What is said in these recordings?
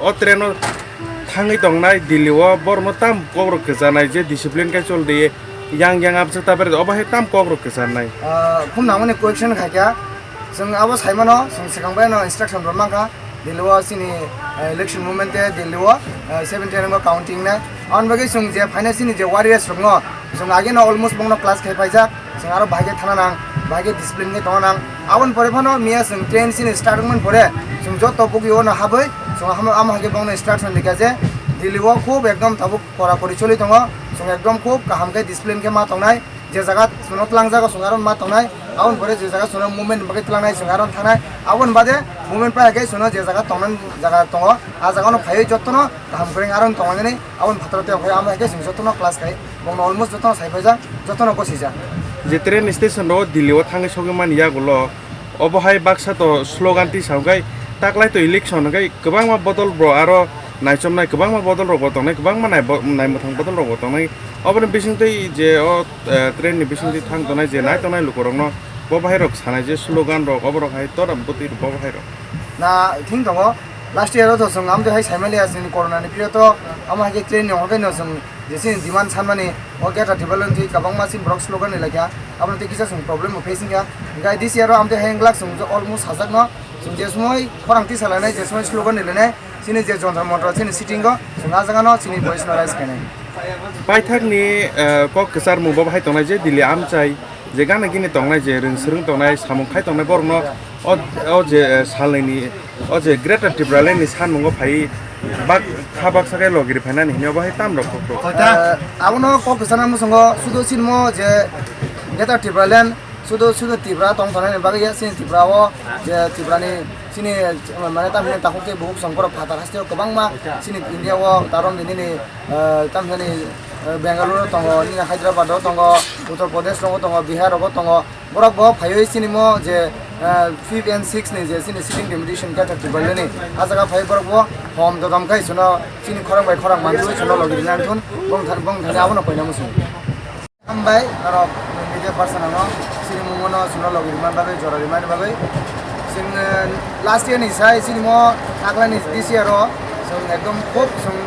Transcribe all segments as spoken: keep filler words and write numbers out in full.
O train o thangwi tongnai Delhi o borokno tam kokrok kwcharnai je discipline khe chol di, yang yang abjak ta bere obo hai tam kokrok kwcharnai. Ah, khum nangmani question khaikha. Chwng abo saimano, chwng swkang bai no instruction rw mankha. Delhi o chini, eh, election movement te Delhi o, eh, seventeen o counting nai. Aboni bagwi chwng je phaina chini je warriors rokno, chwng ageno almost bongno class khai paijak. Chwng aro bahai khe thana nang, bahai khe discipline khe tongna nang. Aboni pore phano miya chwng train chini start wngmani pore chwng joto bugwi ono habwi chwng hamo, amo hai khe bongno instruction rikha je Delhi o khub ekdom tabuk kora kori choli tongo. Chwng ekdom khub kaham khe discipline khe ma tongnai. Je jaga chwngno twlang jago chwng aro ma tongnai. Aboni pore je jaga chwngno movement ni bagwi tlangnai chwng aro thanai. Aboni bade movement pai khe chwngno je jaga tongnani jaga tongo, a jaga no phaiwi jotono kaham kwrwng aro tongmani aboni phataro tei okhai amo hai khe chwng jotono class khai bongno almost jotono sai paijak, jotono gosijak. Je train station ro Delhi o thangwi sogwi mani yagulo obo hai baksa to slogan tisa hwnkhe taklai to election hwnkhe kwbangma bodol bro aro naichomnai kwbangma bodol rok bo tongnai, kwbangma nai bo-, naimwthang bodol rok bo tongnai. Oboni bisingtwi je o, eh, train ni bisingtwi thang tongnai je nai tongnai lukurokno bo bahai rok sanai je slogan rok oborok hai tora bwtwi bo bahai rok. Na thing tongo, last year o to chwng amtwi hai saimaliya chini corona ni period o, amo hai khe train ni hokhe no chwng je chini demand sanmani o Greater Tipraland thwi kwbangma chini borok slogan ni laikha, abono tei kisa chwng problem bo face wngkha. Hinkhe this year o amtwi hai wngglak chwng almost sajak no, chwng je somoi khorang tisa lainai, je somoi slogan ni lainai, chini je Jantar Mantar chini sitting o chwng ah jaga no chini voice no raise khainai. Paithakni, eh, kok kwcharmung bo bahai tongnai je Delhi amchai je gana gini tongnai je rwng swrwng tongnai samung khai tongnai borokno o, o je, eh, salnwini o je Greater Tipraland ni sanmungo phai bak kha baksa khe logiri phainani hwnwi obo hai tam rok kok rok. Eh, abono kok kwchana muchungo sudo sinmo je Greater Tipraland sudo sudo Tripura tong tongnani bagwi ya chini Tripura o je Tripura ni chini, eh, mane tamni takhuk tei bukhuk songkhoro phatar haste o kwbangma chini India o tarom dinini, eh, tamsani, eh, Bengaluru tongo, nini Hyderabad o tongo, Uttar Pradesh rogo tongo, Bihar rogo tongo. Borok bo phaiwi chini mo je, eh, fifth and sixth ni je chini sitting deputation Greater Tipraland ni, ah jaga phai borok bo hom dodom khai chwngno chini khorang bai khorang manjui chwngno logi rina thun bong thani, bong thani abono koina muchung. Hambai norok media person ano chini mungmano chwngno logi rima bagwi jora rimani bagwi. Chwng, eh, last year ni sai chini mo taklani this year o chwng ekdom khub chwng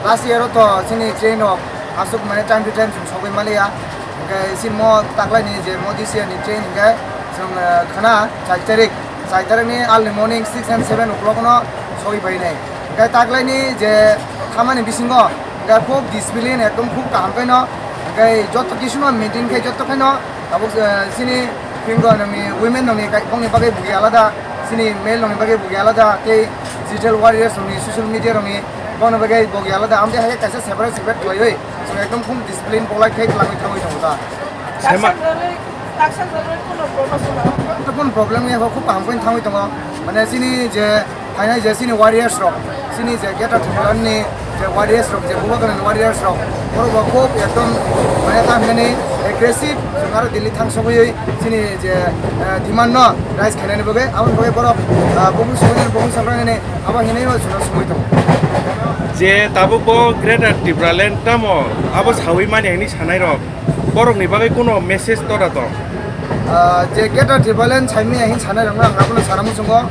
last year o to chini train rok aswk mane time to time chwng sogwi maliya. Hwnkhe chini mo taklai ni je mo this year ni train hwnkhe chwng, eh, khana char tarik, char tarik ni early morning six and seven o'clock no sogwi pai nai. Hwnkhe taklai ni je thamani bisingo hwnkhe khub discipline ekdom khub kaham khe no hwnkhe joto kisu no maintain khai joto khai no tabuk, eh, chini pingo nongni women nongni kai-, bongni bagwi bugi alada, chini male nongni bagwi bugi alada tei digital warriors nongni social media rokni bongni bagwi bugi alada. Amtwi hai kaisa separate separate khlaiwi chwng ekdom khum discipline bolai khai twlangwi thangwi tongo ta. Sema- Taksa kwrwngwi, taksa kwrwngwi kuno problem wngkha? Kuno problem wngya kho, khub kaham khe thangwi tongo. Mane chini je phainai je chini warriors rok, chini je Greater Tipraland ni je warriors rok, je Bubagra ni warriors rok, borok bo khub ekdom mane ta hinani aggressive, chwng aro Delhi thang sogwi chini je, eh, demand no raise khainani bagwi, aboni bagwi borok, ah, buphang sogwi nani, buphang sogwi nani abo hinwi o chwngno sogwi tongo. Je tabuk bo Greater Tipraland tamo abo sawi mani hinwi sanai rok, borokni bagwi kuno message tora tong? Ah, je Greater Tipraland saimaya hin sanai rokno ang abono sana muchungo.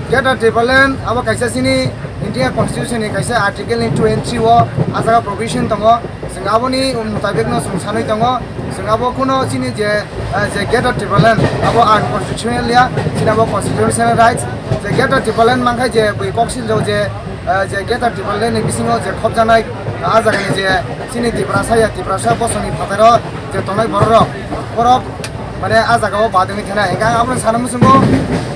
Greater Tipraland abo kaisa chini India Constitution ni kaisa article ni two and three o ah jaga provision tongo. Chwng aboni mutabik no chwng sanwi tongo. Chwng abo kuno chini je, ah, je Greater Tipraland abo unconstitutional ya, chini abo constitutional rights. Je Greater Tipraland mankha je bui kok siljak je, ah, je Greater Tipraland ni bisingo je khopjaknai, ah, jagani je chini Tiprasa ya, Tiprasa bosongni phataro je tongnai borok rok, borok mane ah jaga o badengwi thanai. Hingkhe ang abono sana muchungo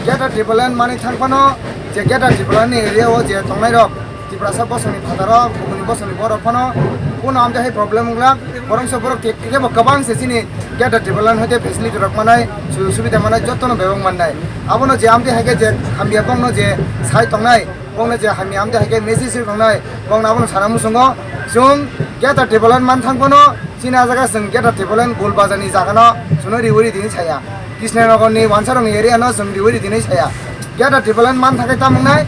Greater Tipraland manwi thang phano je Greater Tipraland ni area o je tongnai rok Tiprasa bosongni phataro kubuni bosongni borok phano kuno amtwi hai problem wngla, borok se borok khe, khe bo kwbang se chini Greater Tipraland hoite facility rok manai, sujog subida manai, jotono bebak mannai. Abono je amtwi hai khe je hamya bongno je sai tongnai, bongno je hamya amtwi hai khe message rwknai, bongno abono sana muchungo. Chwng Greater Tipraland man thang phano chini ah jaga chwng Greater Tipraland Gul Bazar ni jaga no chwngno riwi ri tini saya. Krishnanagar ni wansa rok ni area no chwng riwi ri tini saya. Greater Tipraland man thang khe tamo wngnai,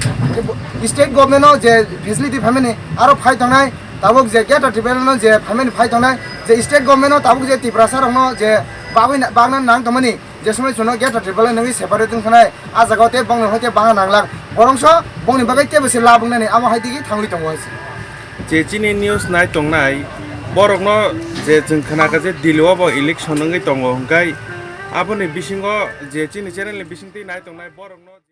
state government no je facility phaimani aro phai tongnai, tabuk je Greater Tipraland no je phaimani phai tongnai, je state government no tabuk je Tiprasa rok no je bagwi na-, bagna nang tongmani, je somoi chwngno Greater Tipraland nungwi separate wng thanai, ah jaga o tei bongni hoite bangna nanglak. Borongso bongni bagwi teibo se lab wngnani amo hai digi thangwi tongo hai se. Je chini news nai tongnai borokno je chwng khnakha je Delhi o bo election wngwi tongo hwnkhe aboni bisingo je chini channel ni bisingtwi nai tongnai borokno